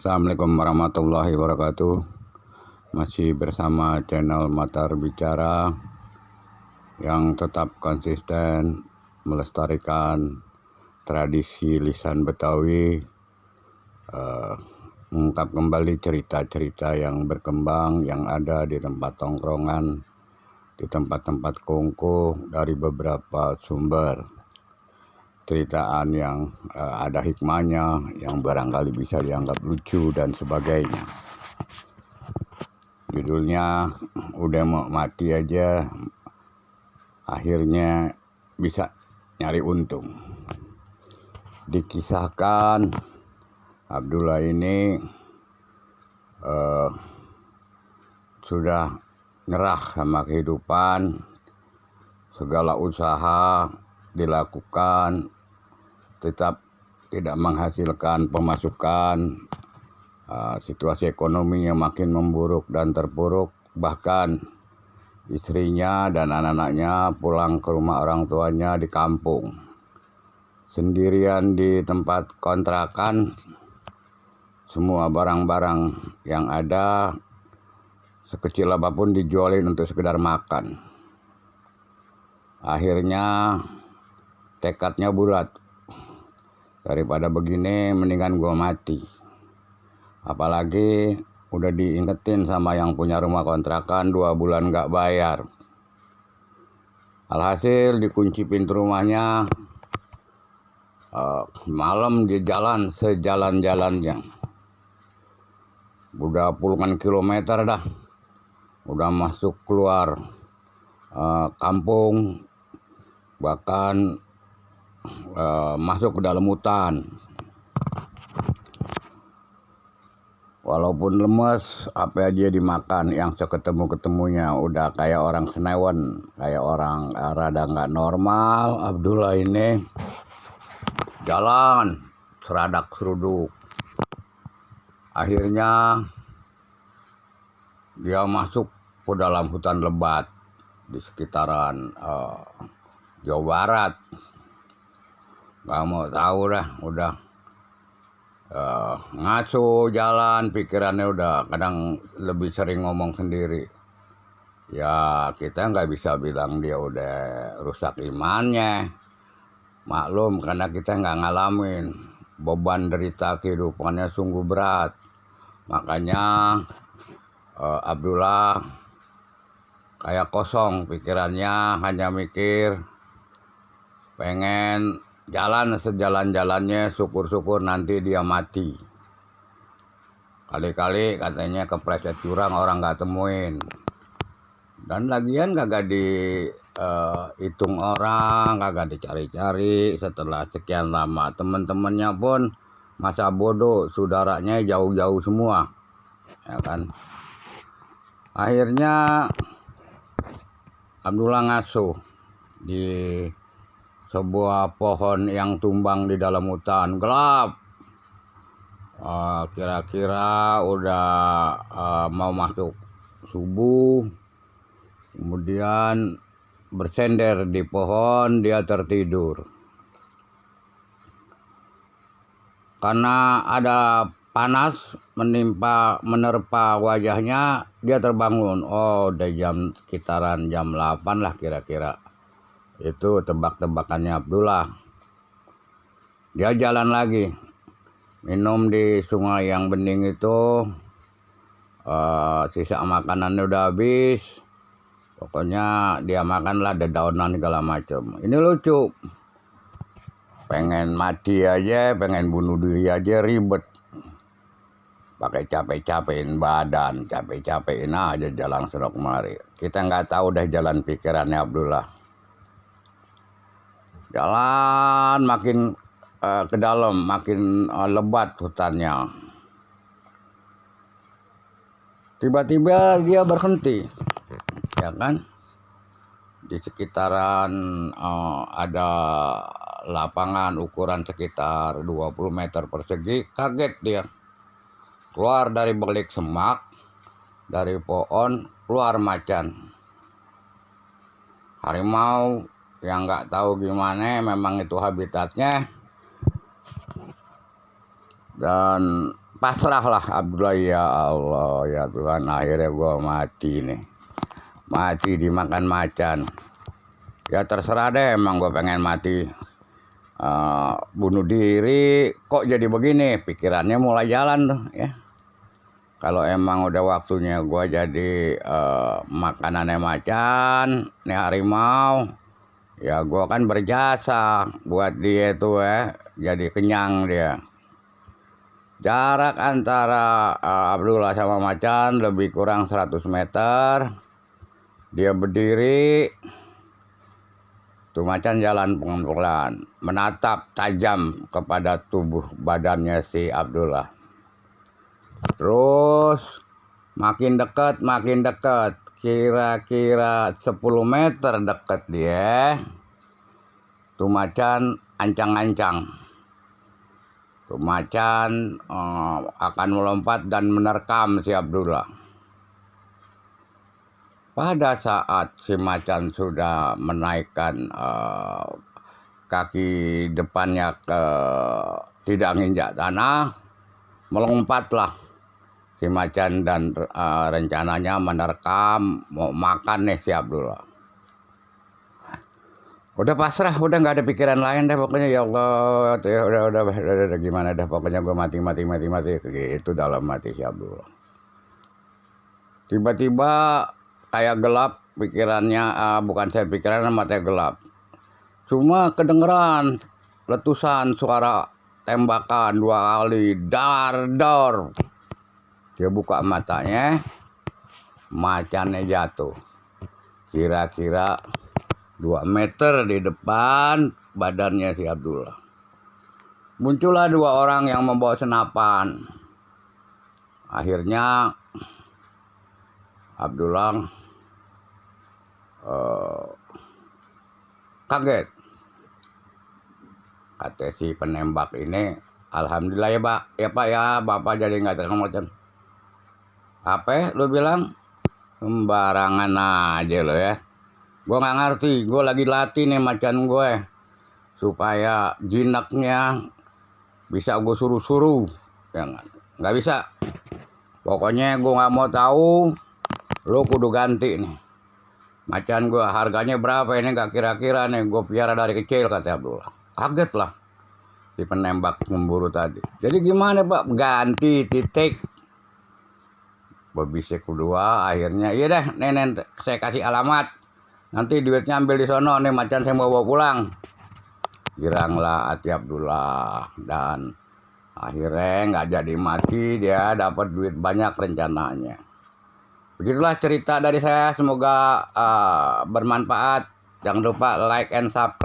Assalamualaikum warahmatullahi wabarakatuh. Masih bersama channel Matar Bicara yang tetap konsisten melestarikan tradisi lisan Betawi, mengungkap kembali cerita-cerita yang berkembang yang ada di tempat tongkrongan, di tempat-tempat kongko dari beberapa sumber. Ceritaan yang ada hikmahnya, yang barangkali bisa dianggap lucu dan sebagainya. Judulnya udah mau mati aja, akhirnya bisa nyari untung. Dikisahkan Abdullah ini sudah nyerah sama kehidupan, segala usaha dilakukan tetap tidak menghasilkan pemasukan, situasi ekonominya makin memburuk dan terpuruk, bahkan istrinya dan anak-anaknya pulang ke rumah orang tuanya di kampung, sendirian di tempat kontrakan. Semua barang-barang yang ada sekecil apapun dijualin untuk sekedar makan. Akhirnya tekadnya bulat, daripada begini mendingan gua mati. Apalagi udah diingetin sama yang punya rumah kontrakan 2 bulan gak bayar. Alhasil dikunci pintu rumahnya, malam di jalan sejalan-jalannya. Udah puluhan kilometer dah, udah masuk keluar kampung, bahkan masuk ke dalam hutan. Walaupun lemes, apa aja dimakan, yang seketemu-ketemunya udah kayak orang senewen, kayak orang rada nggak normal. Abdullah ini jalan seradak seruduk. Akhirnya dia masuk ke dalam hutan lebat di sekitaran Jawa Barat. Gak mau tahu dah, udah ngaco jalan, pikirannya udah kadang lebih sering ngomong sendiri. Ya kita nggak bisa bilang dia udah rusak imannya, maklum karena kita nggak ngalamin. Beban derita kehidupannya sungguh berat. Makanya Abdullah kayak kosong pikirannya, hanya mikir pengen jalan sejalan-jalannya, syukur-syukur nanti dia mati. Kali-kali katanya kepleset jurang, orang gak temuin. Dan lagian kagak dihitung orang, kagak dicari-cari. Setelah sekian lama, teman-temannya pun masa bodoh, saudaranya jauh-jauh semua, ya kan. Akhirnya Abdullah ngasuh di sebuah pohon yang tumbang di dalam hutan gelap. Kira-kira udah mau masuk subuh. Kemudian bersender di pohon, dia tertidur. Karena ada panas menerpa wajahnya, dia terbangun. Oh, udah sekitaran jam 8 lah kira-kira. Itu tebak-tebakannya Abdullah. Dia jalan lagi, minum di sungai yang bening itu. Sisa makanannya udah habis. Pokoknya dia makanlah dedaunan segala macam. Ini lucu, pengen mati aja, pengen bunuh diri aja ribet. Pakai capek-capekin badan, capek-capekin aja jalan sana kemari. Kita nggak tahu dah jalan pikirannya Abdullah. Jalan makin ke dalam, makin lebat hutannya. Tiba-tiba dia berhenti, ya kan? Di sekitaran ada lapangan ukuran sekitar 20 meter persegi. Kaget dia, keluar dari balik semak, dari pohon keluar macan. Harimau yang nggak tahu gimana, memang itu habitatnya. Dan pasrahlah Abdullah, ya Allah ya Tuhan, akhirnya gue mati nih, mati dimakan macan. Ya terserah deh, emang gue pengen mati bunuh diri, kok jadi begini, pikirannya mulai jalan tuh ya. Kalau emang udah waktunya gue jadi makanannya macan, nih harimau, ya gue kan berjasa buat dia tuh ya, jadi kenyang dia. Jarak antara Abdullah sama macan lebih kurang 100 meter. Dia berdiri, tuh macan jalan pelan-pelan, menatap tajam kepada tubuh badannya si Abdullah. Terus makin dekat, kira-kira 10 meter dekat dia, tuh macan ancang-ancang. Tuh macan akan melompat dan menerkam si Abdullah. Pada saat si macan sudah menaikkan kaki depannya ke tidak nginjak tanah, melompatlah si macan dan rencananya menerkam, mau makan nih si Abdullah. Udah pasrah, udah nggak ada pikiran lain deh pokoknya, ya Allah, udah gimana dah, pokoknya gue mati gitu dalam mati si Abdullah. Tiba-tiba kayak gelap pikirannya, bukan saya pikiran, matanya gelap. Cuma kedengeran letusan suara tembakan 2 kali, dar. Dia buka matanya, macannya jatuh. Kira-kira 2 meter di depan badannya si Abdullah. Muncullah 2 orang yang membawa senapan. Akhirnya Abdullah kaget. Kata si penembak ini, alhamdulillah ya Pak, ya Bapak jadi nggak terkena macan. Apa lu bilang? Sembarangan aja lo ya. Gue nggak ngerti, gue lagi latih nih macan gue supaya jinaknya bisa gue suruh-suruh. Jangan, nggak bisa. Pokoknya gue nggak mau tahu, lo kudu ganti nih. Macan gue harganya berapa ini, nggak kira-kira nih, gue piara dari kecil, kata Abdullah. Kaget lah si penembak memburu tadi. Jadi gimana Pak? Ganti, titik. Bebisik kedua akhirnya, iya dah nenek saya kasih alamat, nanti duitnya ambil di sono nih, macan saya mau bawa pulang. Giranglah hati Abdullah, dan akhirnya nggak jadi mati, dia dapat duit banyak rencananya. Begitulah cerita dari saya, semoga bermanfaat. Jangan lupa like and subscribe.